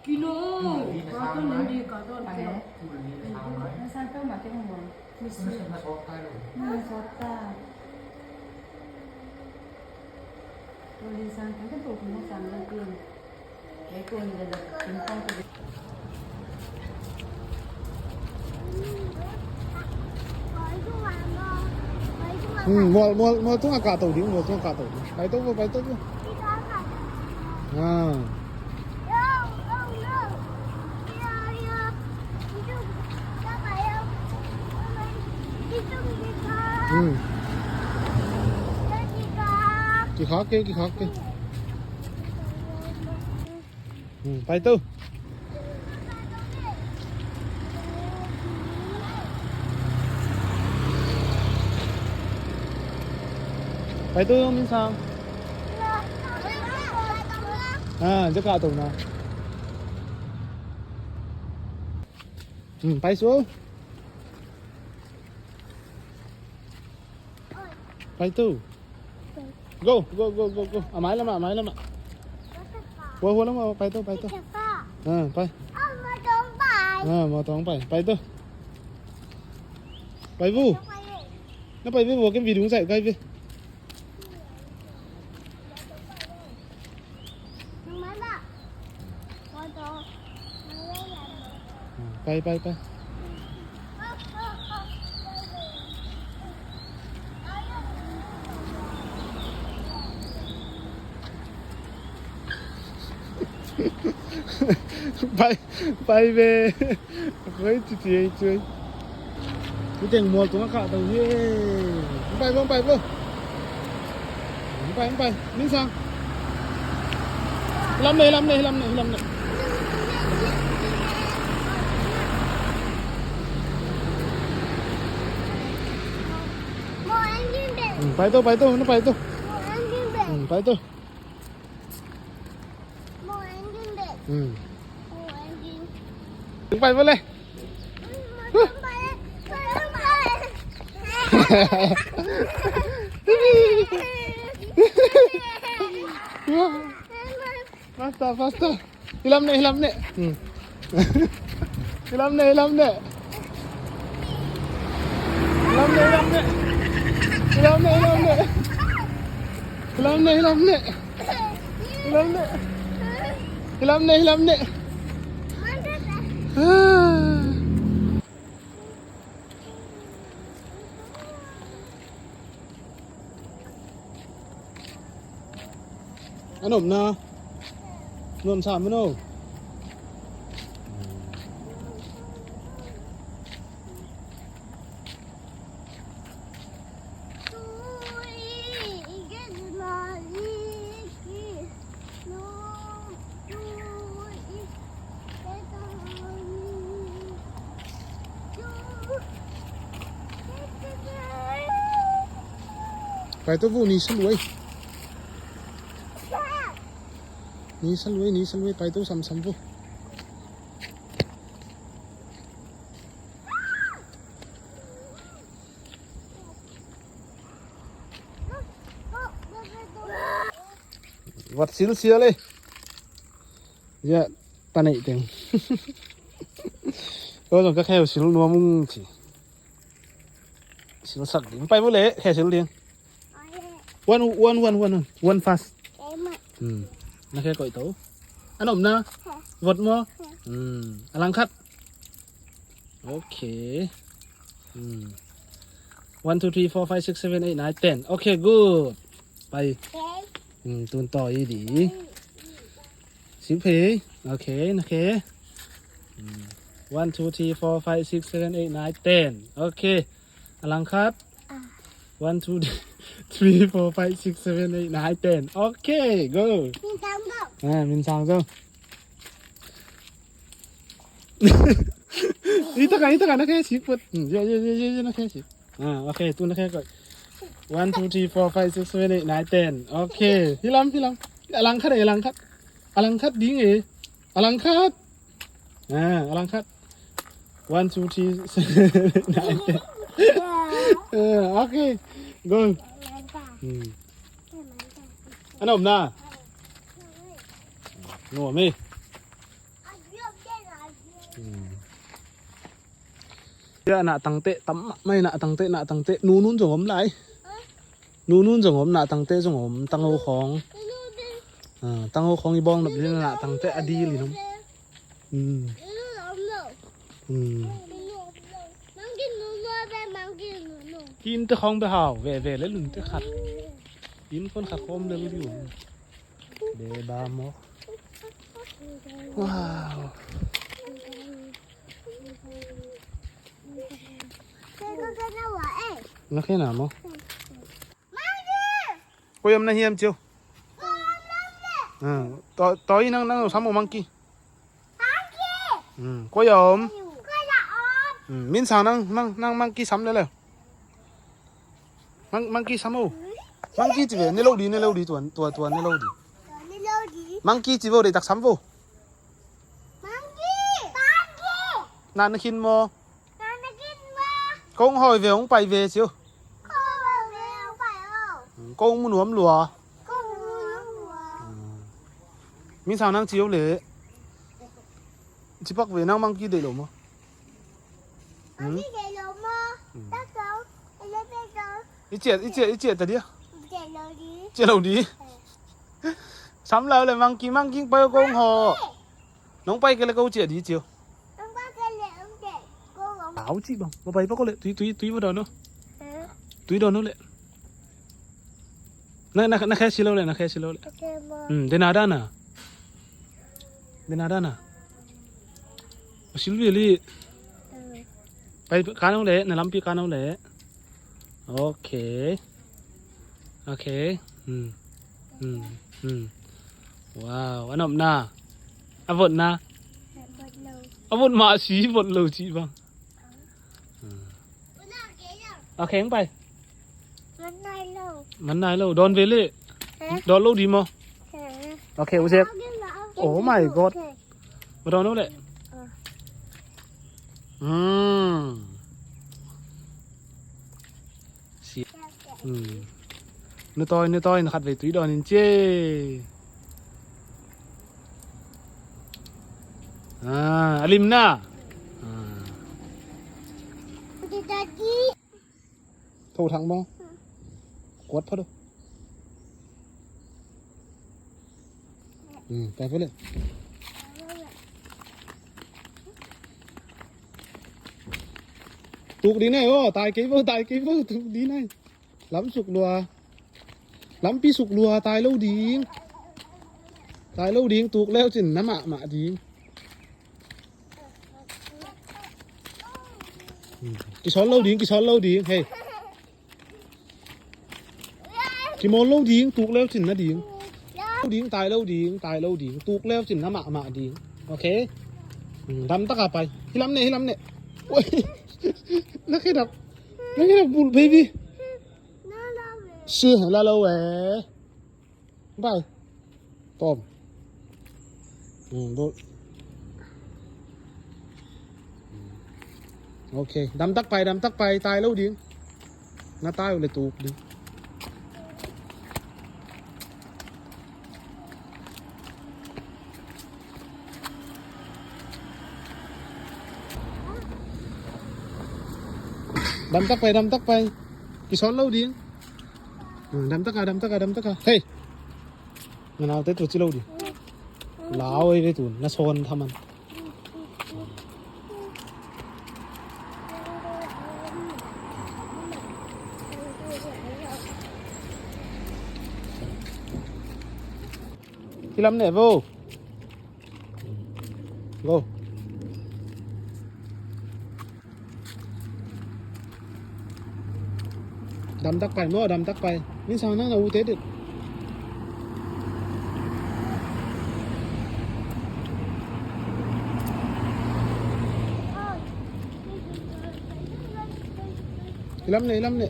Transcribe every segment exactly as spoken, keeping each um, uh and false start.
Kino, katon nandi, katon kino. Nasaan peuhmah kei hong muang. Misi. Nasawt ta. Tua linsang kei, kei tua kung hong sang lel kei. Kei tua hi lel kei, kung hong kei. Hmm, mual, mual, mual tungah kahto ding, mual tungah kahto ding. Paito vo, paito vo. Ah. Hmm. Kikhak kei, kikhak kei. Hmm, paito. Paito Min Sang. Ah, ja kahto na. Hmm, paisuah. Paito. Go, go, go, go, go. A mai lamah, a mai lamah. Hua, hua lamah, paito, paito. Ah, pai. Ah, mawtaw hong pai. Paito. Pai vo. Na pai ve vo, ken video hong zaih kei ve. Pai, pai, pai. Pai, pai ve. Hoi, ci ci ei cuai. Hi teng mual tungah kahto hi. Hong pai vo, hong pai vo. Hong pai, hong pai. Min Sang. Lam ne, lam ne, lam ne, lam ne. Hmm, paito, paito, na paito. Hmm, paito. Hmm. Pai vo le. Faster, faster. Hi lam ne, hi lam ne. Hmm. Hi lam ne, hi lam ne. Hi lam ne, hi lam ne. Hi lam ne, hi lam ne. Hi lam ne, hi lam ne. Hi lam ne. Hi lam ne, hi lam ne. Ah. A nopna nuam sa maw no? Paito vo, ni sa luai. Ni sa luai, ni sa luai, paito samsam vo. Vat silsial e. Ya, ta neih teng. Ko zong ka kheu sil nuam ung ci. Silsak ding. Pai vo le, khe sil ding. One, one, one, one, one. One fast. Hmm. Na khe koih to. A nopna. Vot maw. Hmm. A langkhat. Okay. Hmm. One, two, three, four, five, six, seven, eight, nine, ten. Okay, good. Pai. Hmm, tun tawi di. Sik phei. Okay, na khe. Hmm. One, two, three, four, five, six, seven, eight, nine, ten. Okay. A langkhat. One, two, three, four, five, six, seven, eight, nine, ten. Okay, go. Min Sang go. Ah, Min Sang go. Ita ka, ita ka, na khe sik put. Hmm, ya, ya, ya, ya, ya, na khe sik. Ah, okay, tu na khe koih. One, two, three, four, five, six, seven, eight, nine, ten. Okay, hi lam, hi lam. A langkhat e, a langkhat. A langkhat ding e. A langkhat. Ah, a langkhat. One, two, three, seven, eight, nine, ten. Ah, okay. Go. Hmm. A nopna. Nuam e. Hmm. Tua nahtang teh tam mahmah, nahtang teh, nahtang teh. Nunun zong om lai. Nunun zong om, nahtang teh zong om, tangho khawng. Ah, tangho khawng i bawng nop ding nahtang teh a dil in om. Hmm. Hmm. Inn teh khawng bia hau, ve ve le lun teh khat. Inn khawng khat khawng le lu ding. Be ba maw. Wow. Na khe na maw. Koi om na hiam ci o. Ah, to, to i nang, nang sam o monkey. Hmm, koi om. Hmm, Min Sang nang, nang, nang monkey sam le le. Mon-, monkey sam o. Monkey ci ve, ne lo di, ne lo di, tua, tua, tua, ne lo di. Monkey ci vo, deihtak sam vo. Na, na khin maw. Kong hawi ve, hong pai ve ci o. Kong mu nuam lua. Min Sang nang ci o le. Ci pak ve, nang monkey deih lo maw. Hmm? I ciah, i ciah, i ciah ta dia. Ciah lo di. Sam lo le monkey, monkey pai o kong haw. Nong pai kei le ko ciah di ci o. Au ci bang. Mo pai pa ko le. Tui, tui, tui mo dawn o. Tui dawn o le. Na, na, na khe si lo le, na khe si lo le. Hmm, de na da na. De na da na. Silvia li. Pai ka nong le, na lampi ka nong le. Okay. Okay. Hmm. Hmm. Hmm. Wow, a nopna. A votna. A vot mah si, vot lo ci bang. Hmm. Okay, hong pai. Man nai lo. Man nai lo. Dawn ve le. Dawn lo di maw. Okay, u Zek. Oh my God. Madaw no le. Hmm. Si. Hmm. Nu tawi, nu tawi, na khat vei tui dawn in ci. Ah, a lim na. Ah. Tho thang maw. Kuat phot o. Hmm, tai phot le. Tuk di nai o, tai kei vo, tai kei vo, tuk di nai. Lam suk lua. Lampi suk lua, tai lo ding. Tai lo ding, tuk leu cin na mahmah ding. Kisawl lo ding, kisawl lo ding, hei. Kimawl lo ding, tuk leu cin na ding. Lo ding, tai lo ding, tai lo ding, tuk leu cin na mahmah ding. Okay. Hmm, dam taka pai. Hi lam ne, hi lam ne. Oi. Na khedap. Na khedap bul, baby. Si, la lo eh. Bai. Tom. Hmm, bul. Okay, dam tak pai, dam tak pai, tai lo ding. Na tai uh le tuk ding. Dam tak pai, dam tak pai. Kisawn lo ding. Hmm, dam tak a, dam tak a, dam tak a. Hei. Nga nau te tu ci lo ding. Lau ei ve tun, na sawn thaman. Hi lam ne vo. Go. Dam tak pai maw, dam tak pai. Min Sang nang na u te dit. Hi lam ne, hi lam ne.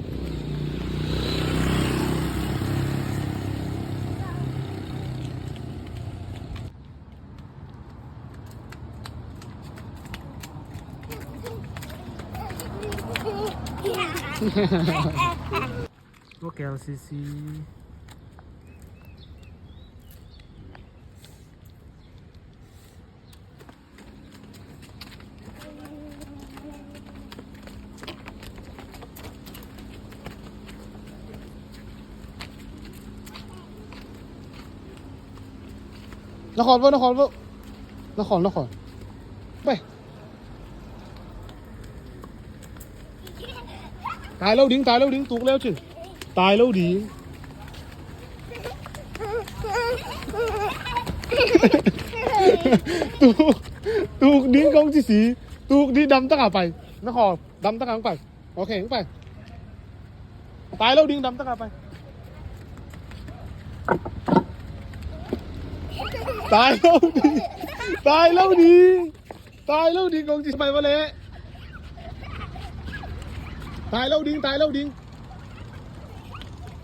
Local C C. Na khawl vo, na khawl vo. Na khawl, na khawl. Pai. Tai lo ding, tai lo ding, tuk leu cin. Tai lo ding. Tuk, tuk ding kong ci si. Tuk ding, dam taka pai. Na khawl, dam taka pai. Ok, pai. Tai lo ding, dam taka pai. Tai lo ding. Tai lo ding. Tai lo ding kong ci pai va le. Tai lo ding, tai lo ding.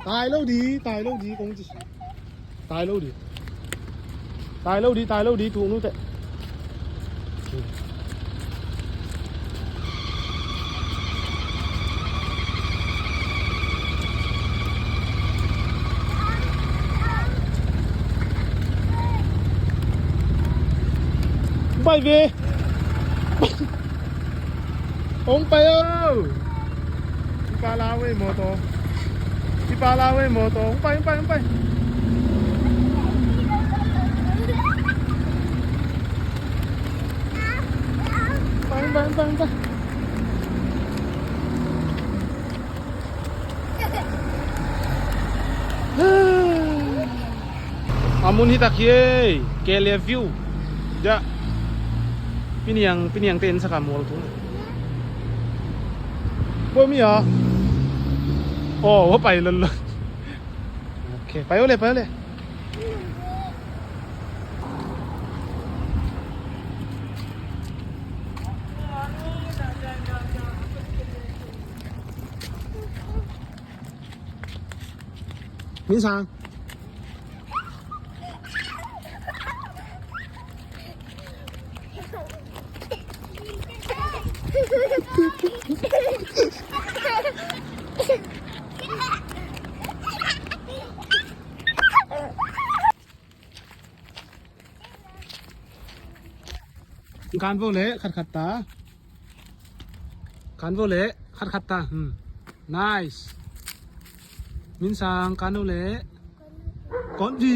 Tai lo di, tai lo di kong ci. Tai lo di. Tai lo di, tai lo di, tuk nu te. Pai ve. Hong pai o. Kipa la ve motor. Kipa la ve motor. Hong pai, hong pai, hong pai. Pai, pai, pai, pai. A mun hi tak hi ei. Kele view. Ja. Piniang, piniang te en saka mual tu. Bo mi a. Oh, wa pai lolo. Ok, pai ole, pai ole. Min Sang. Kan vo le, khat khat ta. Kan vo le, khat khat ta. Hmm. Nice. Min Sang, kan vo le. Kon di.